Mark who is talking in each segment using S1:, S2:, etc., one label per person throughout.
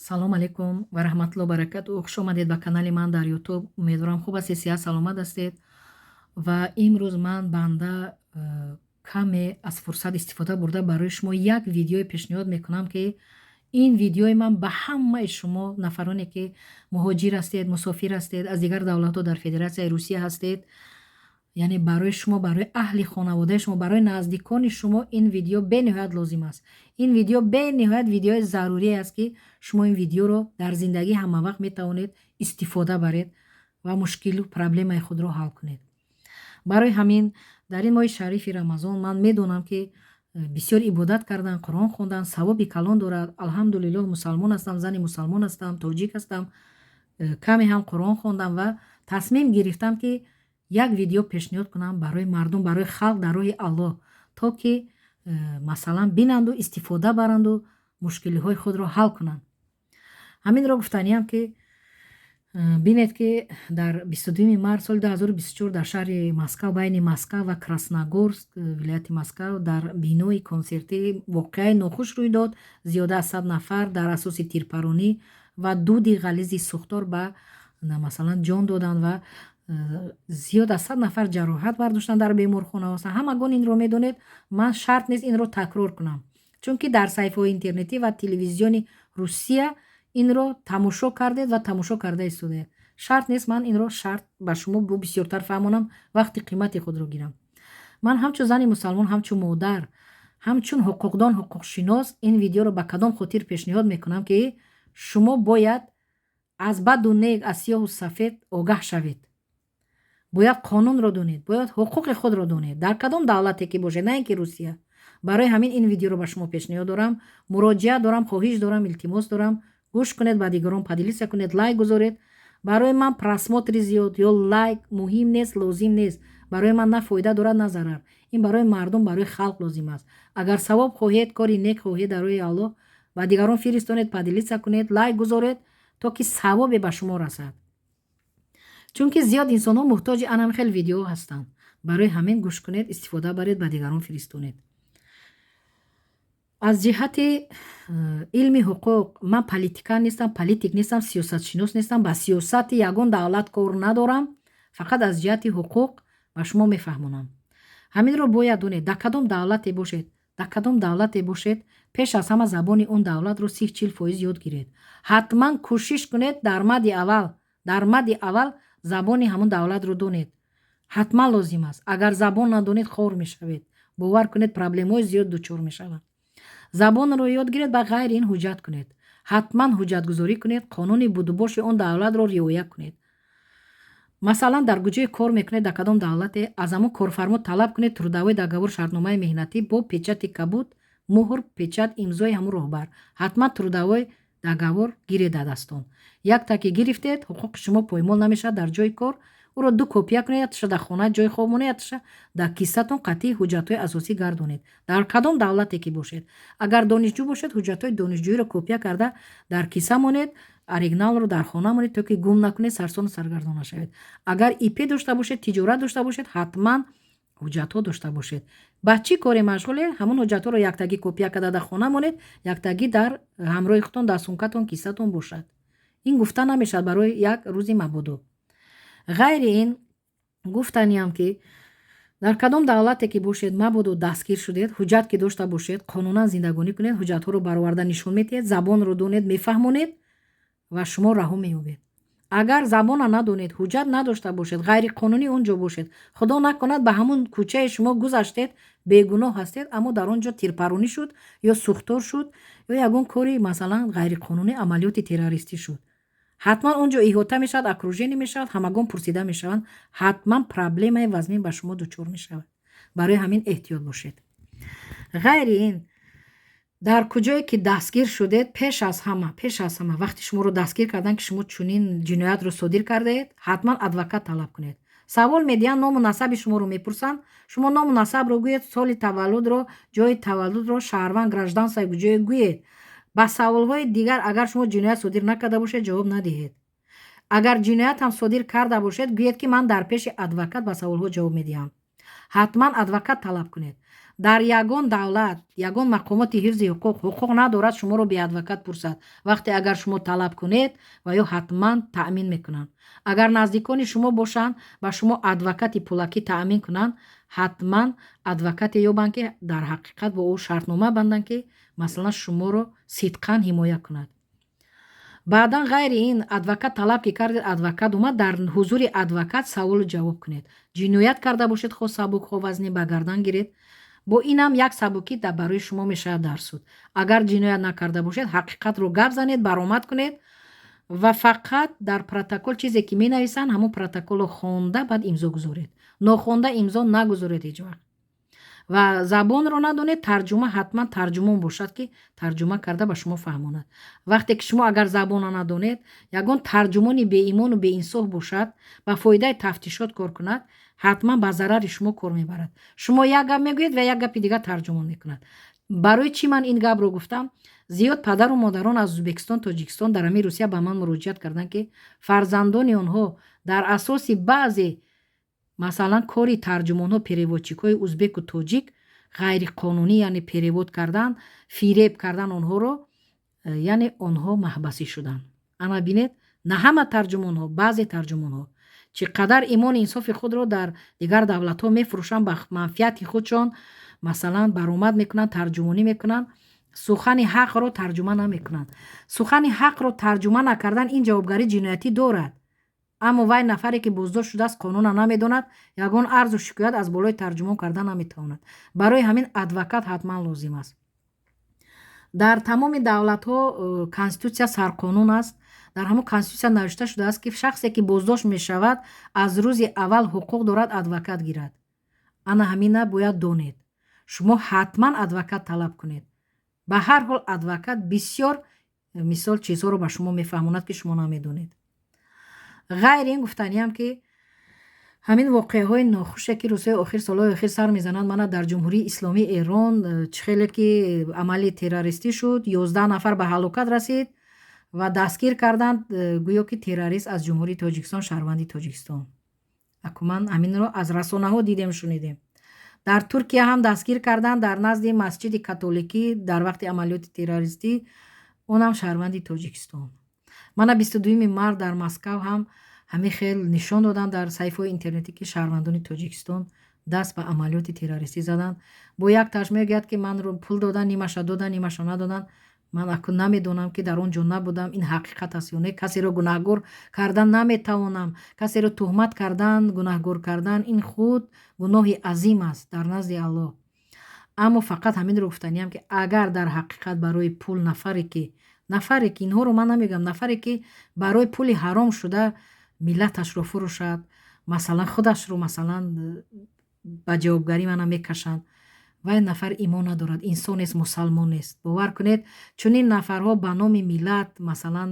S1: Салом алейкум ва раҳматулло баракату. Хуш омадед ба канали ман дар Ютуб. Умедворам, хуб ҳастед, сиҳат саломат ҳастед. Ва имрӯз ман банда каме аз фурсат истифода бурда, барои шумо як видеое пешниҳод мекунам, ки ин видеои ман ба ҳамаи шумо нафароне, ки муҳоҷир ҳастед, мусофир ҳастед, аз дигар давлатҳо дар Федератсияи Русия ҳастед, яъне барои шумо, барои аҳли хонаводаи шумо, барои наздикони шумо ин видео бениҳоят лозим аст. Ин видео бениҳоят видеои зарурие аст, ки шумо ин видеоро дар зиндагӣ ҳамавақт метавонед истифода баред ва мушкилу проблемаи худро ҳал кунед. Барои ҳамин дар ин моҳи шарифи Рамазон ман медонам, ки бисёр ибодат кардан, Қуръон хондан савоби калон дорад. Алҳамдулиллоҳ, мусалмон ҳастам, зани мусалмон ҳастам, тоҷик ҳастам, каме ҳам Қуръон хондам ва тасмим гирифтам, ки як видео пешниҳод кунам барои мардум, барои халқ, дар роҳи Аллоҳ, то ки масалан, бинанду истифода баранду мушкилиҳои худро ҳал кунанд. Ҳаминро гуфтаниям, ки бинед, ки дар 22 март соли 2024 дар шаҳри Москав, байни Москав ва Красногорск, вилояти Москав, дар бинои консертӣ воқеаи нохуш рӯй дод. Зиёда аз 100 нафар дар асоси тирпаронӣ ва дуди ғализи сӯхтор ба, масалан, ҷон доданд ва зиёд аз 100 нафар ҷароҳат бардоштанд, дар беморхона ҳастанд. Ҳамагон инро медонед, ман шарт нест инро такрор кунам, чунки дар саҳифаҳои интернетӣ ва телевизиони Русия инро тамошо кардед ва тамошо карда истодаед. Шарт нест ман инро шарт ба шумо бо бисёртар фаҳмонам, вақти қимати худро гирам. Ман ҳамчун зани мусалмон, ҳамчун модар, ҳамчун ҳуқуқдон, ҳуқуқшинос ин видеоро ба кадом хотир пешниҳод мекунам, ки шумо бояд аз баду нек, аз сиёҳу сафед огаҳ шавед, бояд қонунро донед, бояд ҳуқуқи худро донед, дар кадом давлате ки бошед, на ин ки Русия. Барои ҳамин ин видеоро ба шумо пешниҳод дорам, муроҷиат дорам, хоҳиш дорам, илтимос дорам: гӯш кунед, ба дигарон поделиться кунед, лайк гузоред. Барои ман просмотри зиёд ё лайк муҳим нест, лозим нест. Барои ман на фоида дорад, на зарар. Ин барои мардум, барои халқ лозим аст. Агар савоб хоҳед, кори нек хоҳед дар роҳи Аллоҳ, ба дигарон фиристонед, поделиться кунед, лайк гузоред, то ки савобе ба шумо расад, чунки зиёд инсонҳо муҳтоҷи анам хел видеоҳо ҳастанд. Барои ҳамин гӯш кунед, истифода баред, ба дигарон фиристонед. Аз ҷиҳати илми ҳуқуқ, ман политика нестам, политик нестам, сиёсатшинос нестам, ба сиёсати ягон давлат кор надорам, фақат аз ҷиҳати ҳуқуқ ба шумо мефаҳмонам. Ҳаминро бояд донед: дар кадом давлате бошед, дар кадом давлате бошед, пеш аз ҳама забони он давлатро 30-40% ёд гиред. Ҳатман кӯшиш кунед, дар мадди аввал забони ҳамон давлатро донед. Ҳатман лозим аст. Агар забон надонед, хор мешавед, бовар кунед, проблемаҳои зиёд дучор мешаванд. Забонро ёд гиред. Ба ғайри ин, ҳуҷҷат кунед, ҳатман ҳуҷҷатгузорӣ кунед, қонуни будубоши он давлатро риоя кунед. Масалан, дар куҷое кор мекунед, дар кадом давлате, аз ҳамон корфармо талаб кунед трудовой договор, шартномаи меҳнатӣ бо печати кабуд, муҳр, печат, имзои ҳамон роҳбар. Ҳатман трудовой договор гиред дар дастон. Якта ки гирифтед, ҳуқуқи шумо поймол намешавад дар ҷои кор. Ӯро ду копия кунед: якташа дар хона, ҷои хоб монед, якташа дар киссатон қатъии ҳуҷҷатҳои асосӣ гардонед, дар кадом давлате ки бошед. Агар донишҷӯ бошед, ҳуҷҷатҳои донишҷӯиро копия карда дар кисса монед, оригиналро дар хона монед, то ки гум накунед, сарсону саргардон нашавед. Агар ИП дошта бошед, тиҷорат дошта бошед, ҳатман ҳуҷҷатҳо дошта бошед. Ба чӣ коре машғулед, ҳамон ҳуҷҷатҳоро яктагӣ копия карда дар хона монед, яктагӣ дар ҳамроҳи худтон, дар сумкатон, киссатон бошад. Ин гуфта намешавад, барои як рӯзи мабодо. Ғайри ин, гуфтаниам, ки дар кадом давлате ки бошед, мабодо дастгир шудед, ҳуҷҷат ки дошта бошед, қонунан зиндагонӣ кунед, ҳуҷҷатҳоро бароварда нишон медиҳед, забонро донед, мефаҳмонед ва шумо раҳо меёбед. Агар забона надонед, ҳуҷҷат надошта бошед, ғайриқонунӣ он ҷо бошед, худо накунад, ба ҳамун кӯчаи шумо гузаштед, бегуноҳ ҳастед, аммо дар он ҷо тирпаронӣ шуд ё сӯхтор шуд ё ягон кори, масалан, ғайриқонунӣ, амалиёти террористӣ шуд, ҳатман он ҷо иҳота мешавад, окружение мешавад, ҳамагон пурсида мешаванд, ҳатман проблемаи вазнин ба шумо дучор мешавад. Барои ҳамин эҳтиёт бошед. Ғайри ин, дар куҷое ки дастгир шудед, пеш аз ҳама, вақте шуморо дастгир карданд, ки шумо чунин ҷиноятро содир кардаед, ҳатман адвокат талаб кунед. Савол медиҳанд, ному насаби шуморо мепурсанд, шумо ному насабро гӯед, соли таваллудро, ҷои таваллудро, шаҳрванд, гражданство ҷое гӯед. Ба саволҳои дигар, агар шумо ҷиноят содир накарда бошед, ҷавоб надиҳед. Агар ҷиноят ҳам содир карда бошед, гӯед, ки ман дар пеши адвокат ба саволҳо ҷавоб медиҳам. Ҳатман адвокат талаб кунед. Дар ягон давлат ягон мақомоти ҳифзи ҳуқуқ ҳуқуқ надорад шуморо беадвокат пурсад. Вақте агар шумо талаб кунед, ва ё ҳатман таъмин мекунанд. Агар наздикони шумо бошанд, ба шумо адвокати пулакӣ таъмин кунанд. Ҳатман адвокате ёбанд, ки дар ҳақиқат бо ӯ шартнома банданд, ки масалан шуморо сидқан ҳимоя кунад. Баъдан, ғайри ин, адвокат талаб ки кардед, адвокат омад, дар ҳузури адвокат саволу ҷавоб кунед. Ҷиноят карда бошед, хо сабук, хо вазнин, ба гардан гиред, бо инам як сабукӣ барои шумо мешавад дар суд. Агар ҷиноят накарда бошед, ҳақиқатро гап занед, баромад кунед ва фақат дар протокол чизе ки менависанд, ҳамон протоколро хонда, баъд имзо гузоред. Нохонда имзо нагузоред ҳеҷ вақт. Ва забонро надонед, тарҷума, ҳатман тарҷумон бошад, ки тарҷума карда ба шумо фаҳмонад. Вақте ки шумо агар забонро надонед, ягон тарҷумони беимону беинсоф бошад, ба фоидаи тафтишот кор кунад, ҳатман ба зарари шумо кор мебарад. Шумо як гап мегӯед ва як гапи дигар тарҷумон мекунад. Барои чӣ ман ин гапро гуфтам? Зиёд падару модарон аз Ӯзбекистон, Тоҷикистон дар ҳамин Русия ба ман муроҷиат карданд, ки фарзандони онҳо дар асоси баъзе, масалан, кори тарҷумонҳо, переводчикҳои узбеку тоҷик, ғайриқонунӣ, яъне перевод кардан, фиреб кардан онҳоро, яъне онҳо маҳбасӣ шуданд. Ана бинед, на ҳама тарҷумонҳо, баъзе тарҷумонҳо чӣ қадар имони инсофи худро дар дигар давлатҳо мефурӯшанд, ба манфиати худшон, масалан, баромад мекунанд, тарҷумонӣ мекунанд, сухани ҳақро тарҷума намекунанд. Сухани ҳақро тарҷума накардан ин ҷавобгарии ҷиноятӣ дорад. Аммо вай нафаре ки боздошт шудааст, қонунро намедонад, ягон арзу шикоят аз болои тарҷумон карда наметавонад. Барои ҳамин адвокат ҳатман лозим аст. Дар тамоми давлатҳо конститутсия сарқонун аст. Дар ҳамон конститутсия навишта шудааст, ки шахсе ки боздошт мешавад, аз рӯзи аввал ҳуқуқ дорад адвокат гирад. Ана ҳамина бояд донед. Шумо ҳатман адвокат талаб кунед. Ба ҳар ҳол адвокат бисёр, мисол, чизҳоро ба шумо мефаҳмонад, ки шумо намедонед. Ғайри ин, гуфтаниам, ки ҳамин воқеаҳои нохуше, ки рӯзҳои охир, солҳои охир сар мезананд, мана дар Ҷумҳурии Исломии Эрон чӣ хеле ки амали террористӣ шуд, 11 нафар ба ҳалокат расид ва дастгир карданд, гӯё ки террорист аз Ҷумҳурии Тоҷикистон, шаҳрванди Тоҷикистон. Аку ман ҳаминро аз расонаҳо дидем, шунидем. Дар Туркия ҳам дастгир карданд дар назди масҷиди католикӣ дар вақти амалиёти террористӣ, онам шаҳрванди Тоҷикистон. Мана 22-юми март дар Москав ҳам ҳамин хел нишон доданд дар саҳифаҳои интернетӣ, ки шаҳрвандони Тоҷикистон даст ба амалиёти террористӣ заданд. Бо як таш мегӯяд, ки манро пул додан, нимаша додан, нимаша надоданд. Ман акун намедонам, ки дар он ҷо набудам, ин ҳақиқат аст ё не. Касеро гунаҳгор кардан наметавонам. Касеро туҳмат кардан, гунаҳгор кардан ин худ гуноҳи азим аст дар назди Аллоҳ. Аммо фақат ҳаминро гуфтаниям, ки агар дар ҳақиқат барои пул нафаре ки инҳоро ман намегӯям, нафаре ки барои пули ҳаром шуда миллаташро фурӯшад, масалан, худашро, масалан, ба ҷавобгарӣ мана мекашанд, вай нафар имон надорад, инсон нест, мусалмон нест. Бовар кунед, чунин нафарҳо ба номи миллат, масалан,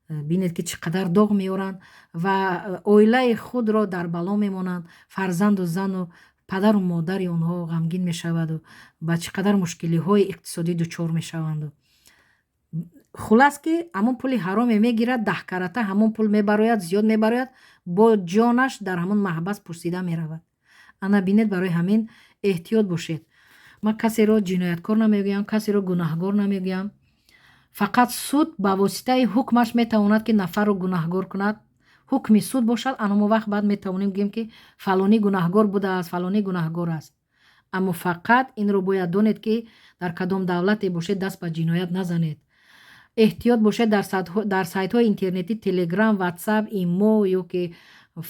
S1: бинед, ки чӣ қадар доғ меоранд ва оилаи худро дар бало мемонанд. Фарзанду зану падару модари онҳо ғамгин мешаваду ба чӣ қадар мушкилиҳои иқтисодӣ дучор мешаванду. Хулас, ки ҳамон пули ҳароме мегирад, даҳкарата ҳамон пул мебарояд, зиёд мебарояд, бо ҷонаш дар ҳамон маҳбас пурсида меравад. Ана бинед, барои ҳамин эҳтиёт бошед. Ман касеро ҷинояткор намегӯям, касеро гунаҳгор намегӯям. Фақат суд ба воситаи ҳукмаш метавонад, ки нафарро гунаҳгор кунад. Ҳукми суд бошад, аномо вақт баъд метавонем гӯем, ки фалонӣ гунаҳгор будааст, фалонӣ гунаҳгор аст. Аммо фақат инро бояд донед, ки дар кадом давлате бошед, даст ба ҷиноят назанед. Эҳтиёт бошед дар сайтҳои интернетӣ: Телеграм, Ватсап, Имо ё ки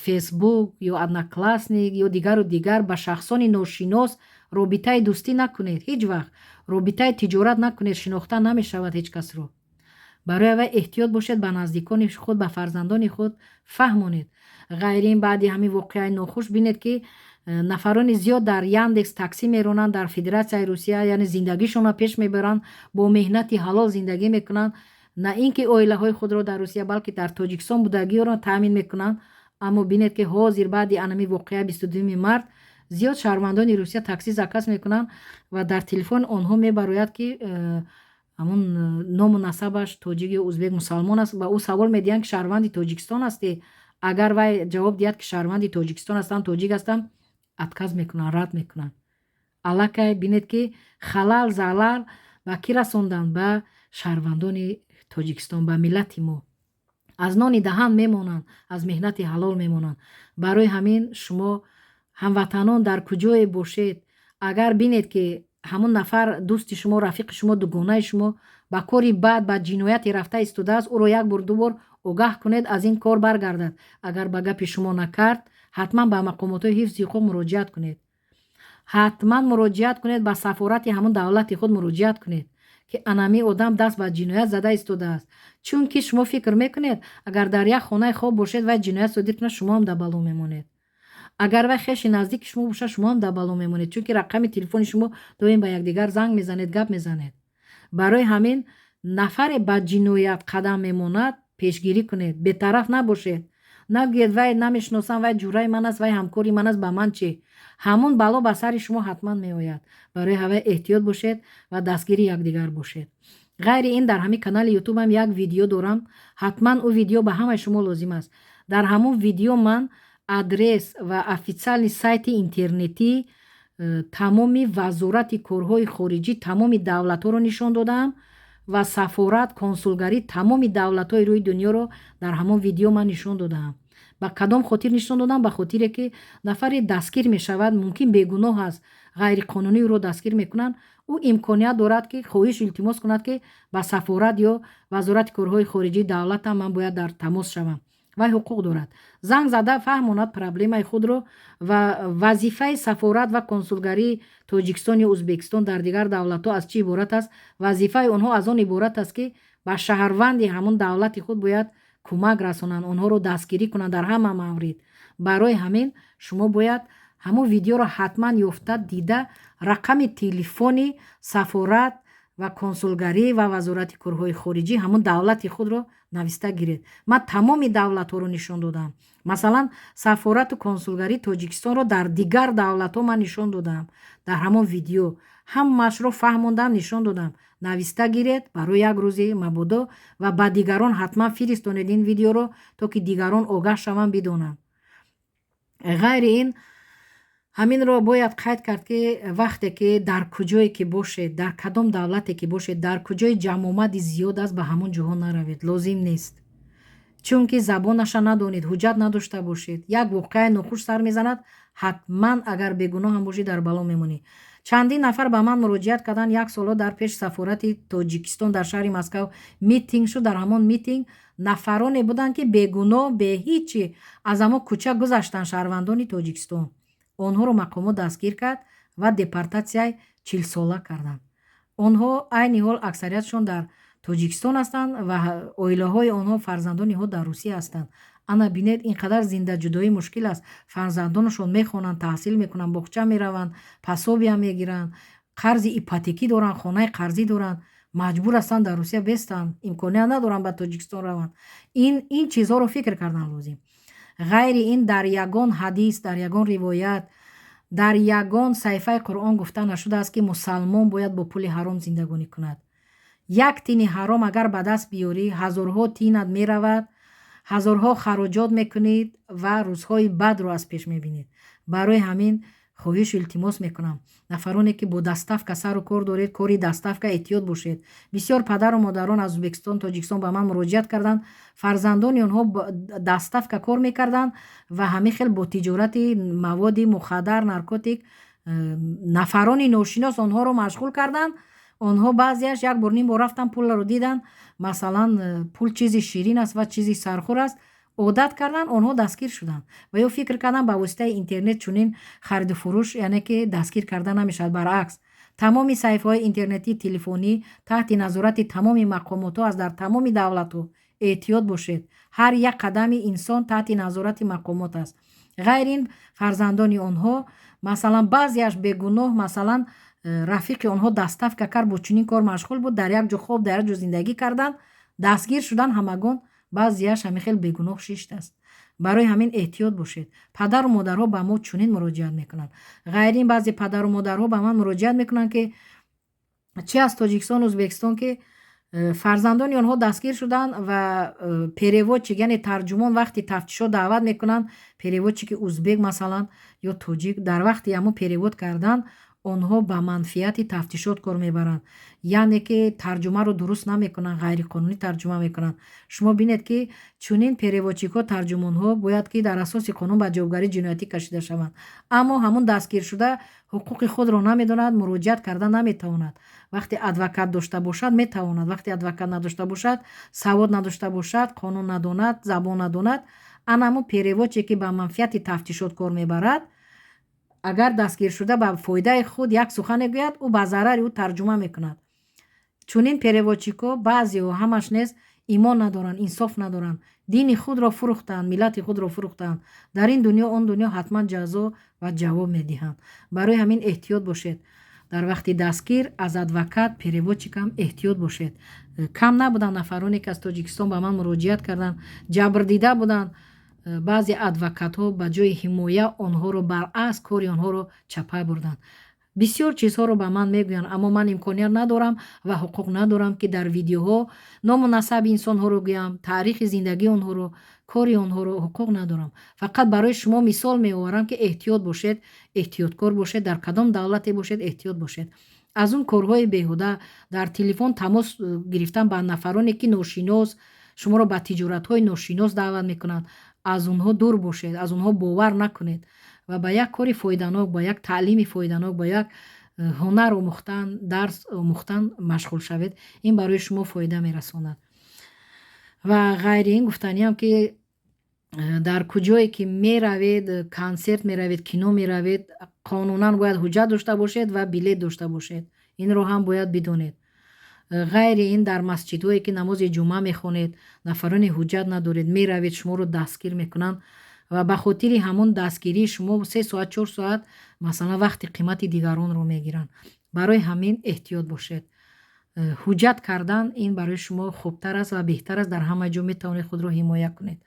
S1: Фейсбук ё Одноклассник ё дигару дигар. Ба шахсони ношинос робитаи дӯстӣ накунед, ҳеҷ вақт робитаи тиҷорат накунед. Шинохта намешавад ҳеҷ касро. Барои вай эҳтиёт бошед, ба наздикони худ, ба фарзандони худ фаҳмонед. Ғайри ин, баъди ҳамин воқеаи нохуш, бинед, ки нафарони зиёд дар Яндекс таксӣ меронанд дар Федератсияи Русия, яъне зиндагишонро пеш мебаранд, бо меҳнати ҳалол зиндагӣ мекунанд, на ин ки оилаҳои худро дар Русия, балки дар Тоҷикистон будагиёро таъмин мекунанд. Аммо бинед, ки ҳозир баъди анами воқеа, 22-юми март, зиёд шаҳрвандони Русия таксӣ заказ мекунанд ва дар телефон онҳо мебарояд, ки ҳамун ному насабаш тоҷик ё узбек, мусалмон аст. Ба ӯ савол медиҳанд, ки шаҳрванди Тоҷикистон ҳастӣ? Агар вай ҷавоб диҳад, ки шаҳрванди Тоҷикистон ҳастам, тоҷик ҳастам, Отказ мекунанд, рад мекунанд. Аллакай бинед, ки халал залал ба кӣ расонданд? Ба шаҳрвандони Тоҷикистон, ба миллати мо. Аз нони даҳан мемонанд, аз меҳнати ҳалол мемонанд. Барои ҳамин шумо, ҳамватанон, дар куҷое бошед, агар бинед, ки ҳамон нафар, дӯсти шумо, рафиқи шумо, дугонаи шумо ба кори бад, ба ҷинояте рафта истодааст, ӯро як бор, ду бор огаҳ кунед, аз ин кор баргардад. Агар ба гапи шумо накард, ҳатман ба мақомотҳои ҳифзи ҳуқуқ муроҷиат кунед. Ҳатман муроҷиат кунед, ба сафорати ҳамон давлати худ муроҷиат кунед, ки анами одам даст ба ҷиноят зада истодааст. Чунки шумо фикр мекунед, агар дар як хонаи хоб бошед, вай ҷиноят содир кунад, шумоам дар бало мемонед. Агар вай хеши наздики шумо бошад, шумоам дар бало мемонед, чунки рақами телефони шумо доим ба якдигар занг мезанед, гап мезанед. Барои ҳамин нафаре ба ҷиноят қадам мемонад, пешгирӣ кунед, бетараф набошед. Нагӯед: «Вай намешиносам, вай ҷураи ман аст, вай ҳамкори ман аст, ба ман чӣ?» Ҳамон бало ба сари шумо ҳатман меояд. Барои ҳавай эҳтиёт бошед ва дастгири якдигар бошед. Ғайри ин, дар ҳамин канали Ютубам як видео дорам. Ҳатман ӯ видео ба ҳамаи шумо лозим аст. Дар ҳамон видео ман адрес ва официальный сайти интернетӣ тамоми Вазорати корҳои хориҷӣ тамоми давлатҳоро нишон додаам ва сафорат, консулгарӣ тамоми давлатҳои рӯи дунёро дар ҳамон видео ман нишон додаам. Ба кадом хотир нишон додам? Ба хотире ки нафаре дастгир мешавад, мумкин бегуноҳ аст, ғайриқонунӣ ӯро дастгир мекунанд, ӯ имконият дорад, ки хоҳишу илтимос кунад, ки ба сафорат ё Вазорати корҳои хориҷии давлатам ман бояд дар тамос шавам. Вай ҳуқуқ дорад занг зада фаҳмонад проблемаи худро. Ва вазифаи сафорат ва консулгарии Тоҷикистон ё Ӯзбекистон дар дигар давлатҳо аз чӣ иборат аст? Вазифаи онҳо аз он иборат аст, ки ба шаҳрванди ҳамон давлати худ бояд кӯмак расонанд, онҳоро дастгирӣ кунанд дар ҳама маврид. Барои ҳамин шумо бояд ҳамон видеоро ҳатман ёфта, дида, рақами телефони сафорат ва консулгарӣ ва Вазорати корҳои хориҷӣ ҳамон давлати худро нависта гиред. Ман тамоми давлатҳоро нишон додам. Масалан, сафорату консулгарии Тоҷикистонро дар дигар давлатҳо ман нишон додам. Дар ҳамон видео ҳамаашро фаҳмондам, нишон додам. Нависта гиред барои як рӯзи мабодо ва ба дигарон ҳатман фиристонед ин видеоро, то ки дигарон огаҳ шаванд, бидонанд. Ғайри ин, ҳаминро бояд қайд кард, ки вақте ки дар куҷое ки бошед, дар кадом давлате ки бошед, дар куҷои ҷамъомади зиёд аст, ба ҳамон ҷоҳо наравед, лозим нест. Чунки забонаша надонед, ҳуҷҷат надошта бошед, як воқеаи нохуш сар мезанад, ҳатман агар бегуноҳам бошӣ, дар бало мемонӣ. Чандин нафар ба ман муроҷиат карданд. Як солҳо дар пеши сафорати Тоҷикистон дар шаҳри Москав митинг шуд. Дар ҳамон митинг нафароне буданд, ки бегуноҳ, беҳичи аз ҳамон кӯча гузаштанд, шаҳрвандони Тоҷикистон. Онҳоро мақомот дастгир кард ва депортатсияи 40-сола карданд. Онҳо айни ҳол аксариятшон дар Тоҷикистон ҳастанд ва оилаҳои онҳо, фарзандони онҳо дар Русия ҳастанд. Ана бинед, ин қадар зиндаҷудоӣ мушкил аст. Фарзандонашон мехонанд, таҳсил мекунанд, боғча мераванд, пособия мегиранд, қарзи ипотекӣ доранд, хонаи қарзӣ доранд, маҷбур ҳастанд дар Русия бестанд, имконият надоранд ба Тоҷикистон раванд. Ин чизҳоро фикр кардан лозим. Ғайри ин, дар ягон ҳадис, дар ягон ривоят, дар ягон саҳифаи Қуръон гуфта нашудааст, ки мусалмон бояд бо пули ҳаром зиндагонӣ кунад. Як тини ҳаром агар ба даст биёрӣ, ҳазорҳо тинат меравад, ҳазорҳо хароҷот мекунед ва рӯзҳои бадро аз пеш мебинед. Барои ҳамин хоҳишу илтимос мекунам: нафароне ки бо доставка сару кор доред, кори доставка, эҳтиёт бошед. Бисёр падару модарон аз Ӯзбекистон, Тоҷикистон ба ман муроҷиат карданд. Фарзандони онҳо доставка кор мекарданд ва ҳамин хел бо тиҷорати маводи мухаддар, наркотик нафарони ношинос онҳоро машғул карданд. Онҳо баъзеаш як бор, ним бор рафтан, пулро дидан. Масалан, пул чизи ширин аст ва чизи сархӯр аст, одат карданд, онҳо дастгир шуданд. Ва ё фикр карданд, ба воситаи интернет чунин хариду фурӯш, яъне ки дастгир карда намешавад. Баръакс, тамоми саҳифаҳои интернетӣ, телефонӣ таҳти назорати тамоми мақомотҳо аст дар тамоми давлатҳо. Эҳтиёт бошед, ҳар як қадами инсон таҳти назорати мақомот аст. Ғайр ин, фарзандони онҳо, масалан, баъзеаш бегуноҳ, масалан, рафиқи онҳо доставка кард, бо чунин кор машғул буд, дар як ҷо хоб, дар як ҷо зиндагӣ карданд, дастгир шуданд ҳамагон. Баъзеаш ҳамин хел бегуноҳ шиштааст. Барои ҳамин эҳтиёт бошед. Падару модарҳо ба мо чунин муроҷиат мекунанд. Ғайр ин, баъзе падару модарҳо ба ман муроҷиат мекунанд, ки чи аз Тоҷикистон, Ӯзбекистон, ки фарзандони онҳо дастгир шуданд ва переводчик, яъне тарҷумон, вақти тафтишот даъват мекунанд, переводчики узбек, масалан, ё тоҷик. Дар вақти ҳамун перевод кардан онҳо ба манфиати тафтишот кор мебаранд, яъне ки тарҷумаро дуруст намекунанд, ғайриқонунӣ тарҷума мекунанд. Шумо бинед, ки чунин переводчикҳо, тарҷумонҳо бояд ки дар асоси қонун ба ҷавобгарии ҷиноятӣ кашида шаванд. Аммо ҳамун дастгиршуда ҳуқуқи худро намедонад, муроҷиат карда наметавонад. Вақте адвокат дошта бошад, метавонад. Вақте адвокат надошта бошад, савод надошта бошад, қонун надонад, забон надонад, ана ҳамун переводчике, ки ба манфиати тафтишот кор мебарад, агар дастгиршуда ба фоидаи худ як сухане гӯяд, ӯ ба зарари ӯ тарҷума мекунад. Чунин переводчикҳо баъзеҳо, ҳамаш нест, имон надоранд, инсоф надоранд, дини худро фурӯхтанд, миллати худро фурӯхтанд. Дар ин дунё, он дунё ҳатман ҷазо ва ҷавоб медиҳанд. Барои ҳамин эҳтиёт бошед. Дар вақти дастгир аз адвокат, переводчикам эҳтиёт бошед. Кам набуданд нафароне, ки аз Тоҷикистон ба ман муроҷиат карданд, ҷабрдида буданд. Баъзе адвокатҳо ба ҷои ҳимоя онҳоро баръакс кори онҳоро чапа бурданд. Бисёр чизҳоро ба ман мегӯянд, аммо ман имконият надорам ва ҳуқуқ надорам, ки дар видеоҳо ному насаби инсонҳоро гӯям, таърихи зиндагии онҳоро, кори онҳоро ҳуқуқ надорам. Фақат барои шумо мисол меоварам, ки эҳтиёт бошед, эҳтиёткор бошед, дар кадом давлате бошед, эҳтиёт бошед аз он корҳои беҳуда, дар телефон тамос гирифтан ба нафароне, ки ношинос шуморо ба тиҷоратҳои ношинос даъват мекунанд. Аз онҳо дур бошед, аз онҳо бовар накунед ва ба як кори фоиданок, ба як таълими фоиданок, ба як ҳунар омӯхтан, дарс омӯхтан машғул шавед. Ин барои шумо фоида мерасонад. Ва ғайри ин гуфтаниам, ки дар куҷое ки меравед, консерт меравед, кино меравед, қонунан бояд ҳуҷҷат дошта бошед ва билет дошта бошед. Инро ҳам бояд бидонед. Ғайри ин, дар масҷидҳое ки намози ҷумъа мехонед, нафароне ҳуҷҷат надоред, меравед, шуморо дастгир мекунанд ва ба хотири ҳамон дастгирии шумо 3 соат, 4 соат, масалан, вақти қимати дигаронро мегиранд. Барои ҳамин эҳтиёт бошед. Ҳуҷҷат кардан ин барои шумо хубтар аст ва беҳтар аст. Дар ҳама ҷо метавонед худро ҳимоя кунед.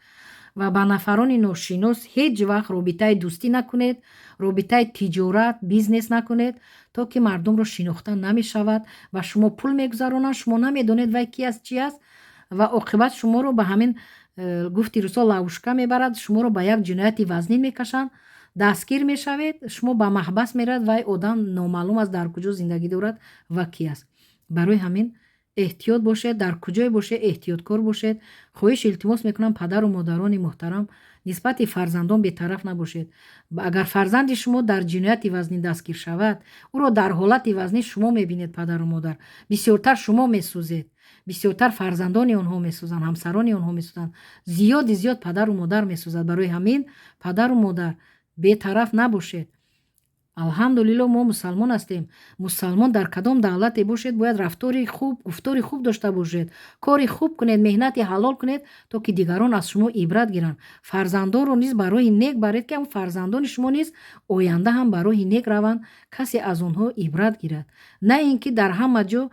S1: Ва ба нафарони ношинос ҳеҷ вақт робитаи дӯстӣ накунед, робитаи тиҷорат, бизнес накунед, то ки мардумро шинохта намешавад. Ба шумо пул мегузаронанд, шумо намедонед, вай ки аст, чи аст, ва оқибат шуморо ба ҳамин гуфти русо ловушка мебарад, шуморо ба як ҷинояти вазнин мекашанд, дастгир мешавед, шумо ба маҳбас меравед. Вай одам номаълум аст, дар куҷо зиндагӣ дорад ва ки аст. Барои ҳамин эҳтиёт бошед, дар куҷое бошед, эҳтиёткор бошед. Хоҳиш, илтимос мекунам, падару модарони муҳтарам, нисбати фарзандон бетараф набошед. Агар фарзанди шумо дар ҷинояти вазнин дастгир шавад, ӯро дар ҳолати вазнин шумо мебинед, падару модар. Бисёртар шумо месӯзед, бисёртар фарзандони онҳо месӯзанд, ҳамсарони онҳо месӯзанд, зиёди зиёд падару модар месӯзад. Барои ҳамин, падару модар, бетараф набошед. Алҳамдулилло, мо мусалмон ҳастем. Мусалмон дар кадом давлате бошед, бояд рафтори хуб, гуфтори хуб дошта бошед, кори хуб кунед, меҳнати ҳалол кунед, то ки дигарон аз шумо ибрат гиранд. Фарзандонро низ ба роҳи нек баред, ки ҳам фарзандони шумо низ оянда ҳам ба роҳи нек раванд, касе аз онҳо ибрат гирад. На ин ки дар ҳама ҷо,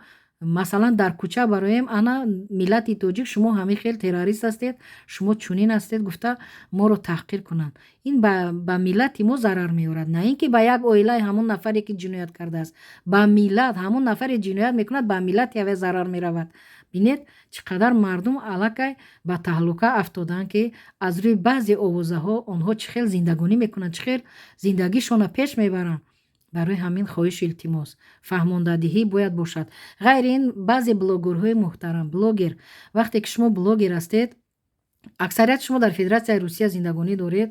S1: масалан, дар кӯча бароем: «Ана миллати тоҷик, шумо ҳамин хел террорист ҳастед, шумо чунин ҳастед», гуфта моро таҳқир кунанд. Ин ба миллати мо зарар меорад, на ин ки ба як оилаи ҳамон нафаре, ки ҷиноят кардааст. Ба миллат, ҳамон нафаре ҷиноят мекунад, ба миллати аве зарар меравад. Бинед, чӣ қадар мардум аллакай ба таҳлука афтоданд, ки аз рӯи баъзе овозаҳо онҳо чӣ хел зиндагонӣ мекунанд, чӣ хел зиндагишонро пеш мебаранд. Барои ҳамин хоҳиш, илтимос, фаҳмондадиҳӣ бояд бошад. Ғайри ин, баъзе блогерҳои муҳтарам, блогер, вақте ки шумо блогер ҳастед, аксарияти шумо дар Федератсияи Русия зиндагонӣ доред,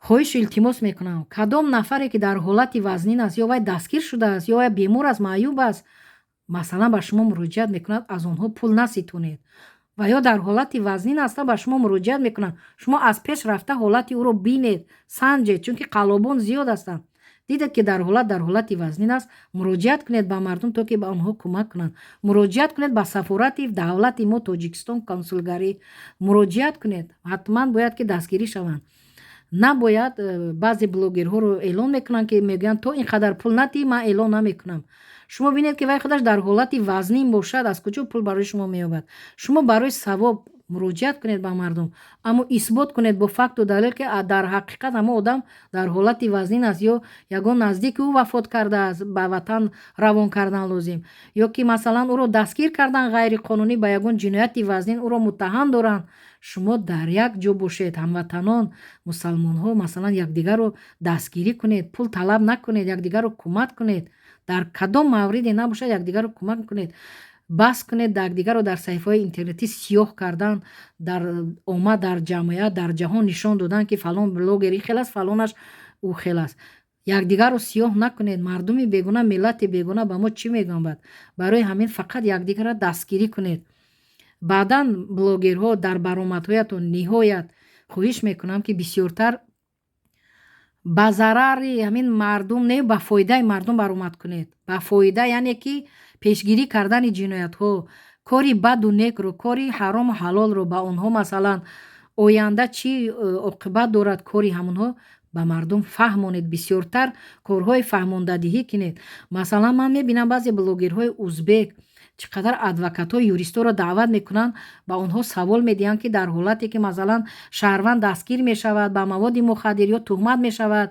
S1: хоҳишу илтимос мекунам: кадом нафаре ки дар ҳолати вазнин аст, ё вай дастгир шудааст, ё вай бемор аст, маъюб аст, масалан, ба шумо муроҷиат мекунад, аз онҳо пул наситонед. Ва ё дар ҳолати вазнин ҳастанд, ба шумо муроҷиат мекунанд, шумо аз пеш рафта ҳолати ӯро бинед, санҷед, чунки қаллобон зиёд ҳастанд. Дидед, ки дар ҳолати вазнин аст, муроҷиат кунед ба мардум, то ки ба онҳо кӯмак кунанд. Муроҷиат кунед ба сафорати давлати мо, Тоҷикистон, консулгарӣ муроҷиат кунед. Ҳатман бояд ки дастгирӣ шаванд. Набояд баъзе блогерҳоро эълон мекунанд, ки мегӯянд: «То ин қадар пул надиҳӣ, ман эълон намекунам». Шумо бинед, ки вай худаш дар ҳолати вазнин бошад, аз куҷо пул барои шумо меёбад? Шумо барои савоб Муроҷиат кунед ба мардум, аммо исбот кунед бо факту далел, ки дар ҳақиқат ҳамон одам дар ҳолати вазнин аст ё ягон наздики ӯ вафот кардааст, ба ватан равон кардан лозим, ё ки, масалан, ӯро дастгир кардан ғайриқонунӣ, ба ягон ҷинояти вазнин ӯро муттаҳам доранд. Шумо дар як ҷо бошед, ҳамватанон, мусалмонҳо, масалан, якдигарро дастгирӣ кунед, пул талаб накунед, якдигарро кӯмак кунед. Дар кадом мавриде набошад, якдигарро кӯмак кунед. Бас кунед якдигарро дар саҳифаҳои интернетӣ сиёҳ кардан, дар омма, дар ҷамъият, дар ҷаҳон нишон додан, ки фалон блогер ин хел аст, фалонаш ӯ хел аст. Якдигарро сиёҳ накунед. Мардуми бегуна, миллати бегуна ба мо чӣ мегӯянд баъд? Барои ҳамин фақат якдигарро дастгирӣ кунед. Баъдан, блогерҳо, дар баромадҳоятон ниҳоят хоҳиш мекунам, ки бисёртар ба зарари ҳамин мардум не, ба фоидаи мардум баромад кунед. Ба фоида, яъне ки пешгирӣ кардани ҷиноятҳо, кори баду некро, кори ҳарому ҳалолро ба онҳо, масалан, оянда чӣ оқибат дорад кори ҳамонҳо, ба мардум фаҳмонед. Бисёртар корҳои фаҳмондадиҳӣ кунед. Масалан, ман мебинам, баъзе блогерҳои узбек чӣ қадар адвокатҳо, юристҳоро даъват мекунанд, ба онҳо савол медиҳанд, ки дар ҳолате ки, масалан, шаҳрванд дастгир мешавад ба маводи мухаддир ё туҳмат мешавад,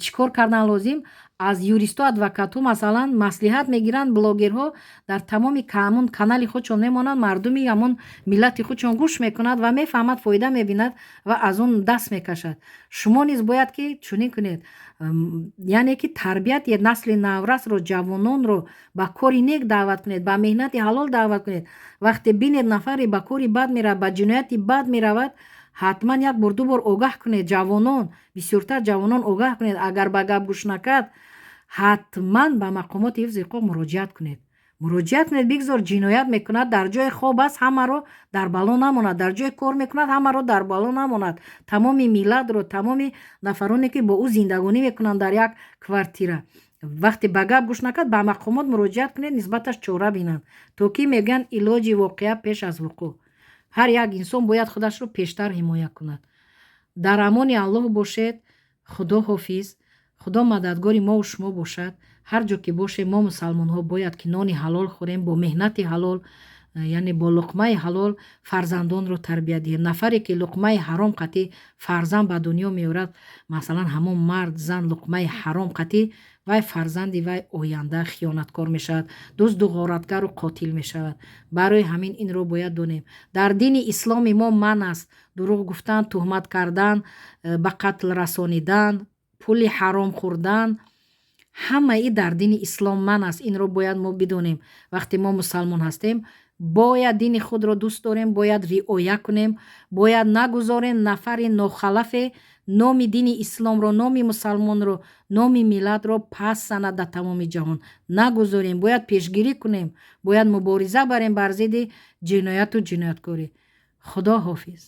S1: чӣ кор кардан лозим. Аз юристу адвокатҳо, масалан, маслиҳат мегиранд. Блогерҳо дар тамоми ҳамун канали худшон мемонанд, мардуми ҳамун миллати худшон гӯш мекунад ва мефаҳмад, фоида мебинад ва аз он даст мекашад. Шумо низ бояд ки чунин кунед, яъне ки тарбияти насли наврасро, ҷавононро ба кори нек даъват кунед, ба меҳнати ҳалол даъват кунед. Вақте бинед, нафаре ба кори бад меравад, ба ҷинояти бад меравад, ҳатман як бор, ду бор огаҳ кунед. Ҷавонон, бисёртар ҷавонон огаҳ кунед. Агар ба гап гӯш накард, ҳатман ба мақомоти ҳифзи ҳуқуқ муроҷиат кунед. Муроҷиат кунед. Бигзор ҷиноят мекунад, дар ҷои хоб аст, ҳамаро дар бало намонад, дар ҷои кор мекунад, ҳамаро дар бало намонад, тамоми миллатро, тамоми нафароне ки бо ӯ зиндагонӣ мекунанд дар як квартира. Вақте ба гап гӯш накард, ба мақомот муроҷиат кунед, нисбаташ чора бинанд. То ки мегӯянд, илоҷи воқеа пеш аз вуқӯъ. Ҳар як инсон бояд худашро пештар ҳимоя кунад. Дар амони Аллоҳ бошед. Худо ҳофиз. Худо мададгори мову шумо бошад. Ҳар ҷо ки бошем, мо, мусалмонҳо, бояд ки нони ҳалол хӯрем, бо меҳнати ҳалол, яъне бо луқмаи ҳалол фарзандонро тарбия диҳем. Нафаре ки луқмаи ҳаром қатӣ фарзанд ба дунё меорад, масалан, ҳамон мард, зан луқмаи ҳаром қатӣ, вай фарзанди вай оянда хиёнаткор мешавад, дузду ғоратгару қотил мешавад. Барои ҳамин инро бояд донем: дар дини исломи мо манъ аст дурӯғ гуфтан, туҳмат кардан, ба қатл расонидан, пули ҳаром хӯрдан. Ҳамаи дар дини ислом манъ аст. Инро бояд мо бидонем. Вақте мо мусалмон ҳастем, бояд дини худро дӯст дорем, бояд риоя кунем, бояд нагузорем нафари нохалафе номи дини исломро, номи мусалмонро, номи миллатро пас занад дар тамоми ҷаҳон. Нагузорем, бояд пешгирӣ кунем, бояд мубориза барем бар зидди ҷинояту ҷинояткорӣ. Худо ҳофиз.